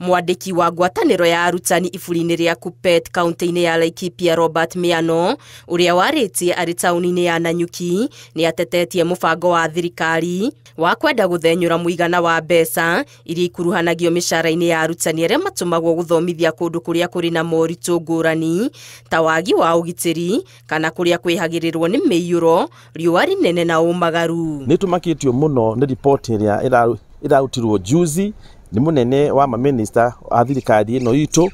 Mwandĩki wa ngwatanĩro ya arutani iburi-inĩ rĩa Kuppet kaunti-inĩ ya Laikipia Robert Miano ũrĩa warĩtie arĩ taũni-inĩ ya Nanyuki nĩ atetetie mũbango wa thirikari wa kwenda gũthenyũra mũigana wa mbeca iria ikuruhanagio mĩcara-inĩ ya arutani arĩa matũmagwo gũthomithia kũndũ kũrĩa kũrĩ na moritũ ngũrani ta wagi wa ũgitĩri kana kũrĩa kwĩhagĩrĩrwo nĩ mĩiyũro, riũa rĩnene na ũmagaru. Nĩ tũmakĩtio mũno nĩ riboti ĩrĩa ĩrarutirwo juzi nĩ mũnene wa maminista a thirikari ĩno itũ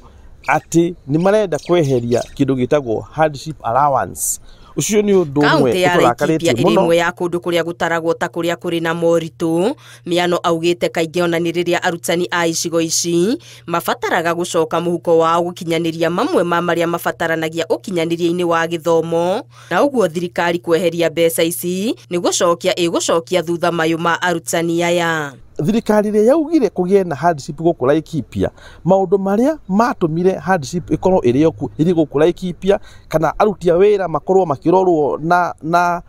atĩ nĩ marenda kweheria kĩndũ gĩtagwo hardship allowance. Ũcio nĩ ũndũ ũmwe ũtũrakarĩtie mũno. Ĩmwe ya kũndũ kũrĩa gũtaragwo ta kũrĩa kũrĩ na moritũ, Miano augĩte kaingĩ ona nĩ rĩrĩa arutani a icigo ici mabataraga gũcoka mũhuko wao gũkinyanĩria mamwe ma marĩa mabataranagia ũkinyanĩria-inĩ wa gĩthomo, na ũguo thirikari kweheria mbeca ici nĩ gũcokia ĩgũcokia thutha mayũ ma arutani aya. Thirikari ĩrĩa yaugire kũgĩe na hardship gũkũ Laikipia, maũndũ marĩa matũmire hardship ĩkorwo ĩrĩ ĩrĩ gũkũ Laikipia kana aruti a wĩra makorwo makĩrorwo na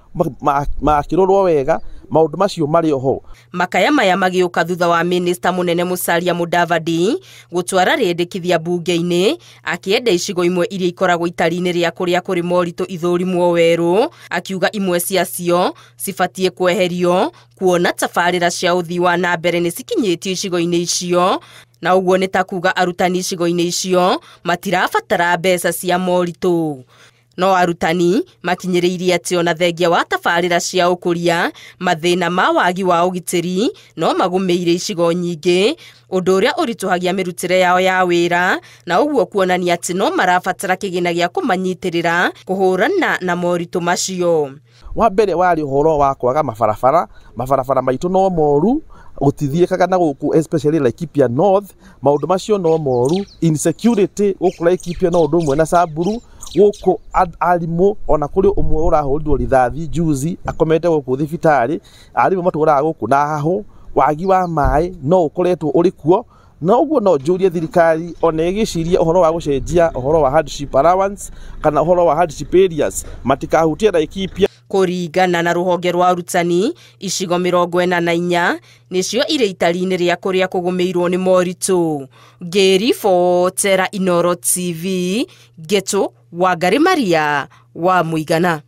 makĩrorwo wega, maũndũ macio marĩ oho. Makaya maya magĩũka thutha wa minista mũnene Musalia Mudavadi gũtwara rĩendekithia bunge-inĩ akĩenda icigo imwe iria ikoragwo itari-inĩ rĩa kũrĩa kũrĩ moritũ ithũrimwo werũ, akiuga imwe ciacio cibatiĩ kweherio kuona tabarĩra cia ũthii wa na mbere nĩ cikinyĩtio icigo-inĩ icio, na ũguo nĩ ta kuga arutani icigo-inĩ icio matirabatara mbeca cia moritũ. No arutani makinyĩrĩirie atĩ ona thengia wa tabarĩra cia ũkũria, mathĩna ma wagi wa ũgitĩri no magũmĩire icigo nyingĩ, ũndũ ũrĩa ũritũhagia mĩrutĩre yao ya wĩra, na ũguo kuonania atĩ no marabatara kĩgĩna gĩa kũmanyitĩrĩra kũhũrana na moritũ macio. Wa mbere warĩ ũhoro wa kwaga mabarabara, mabarabara maitũ no moru, gũtithiĩkaga na gũkũ especially Laikipia North, maũndũ macio no moru, insecurity gũkũ Laikipia no ũndũ ũmwe na Samburu, gũkũ arimũ ona kũrĩ ũmwe ũrahũrirwo rithathi juzi akomete gũkũ thibitarĩ, arimũ matũraga gũkũ na hahũ, wagi wa maĩ no ũkoretwo ũrĩ kuo. Na ũguo no njũrie thirikari ona ĩgĩciria ũhoro wa gũcenjia ũhoro wa hardship allowance kana ũhoro wa hardship areas matikahutie Laikipia. Kũringana na rũhonge rwa arutani, icigo 44 nĩcio irĩ itari-inĩ rĩa kũrĩa kũgũmĩirwo nĩ moritũ. Ngĩribotera Inooro TV, Ngetu Wangari Maria wa Mũigana.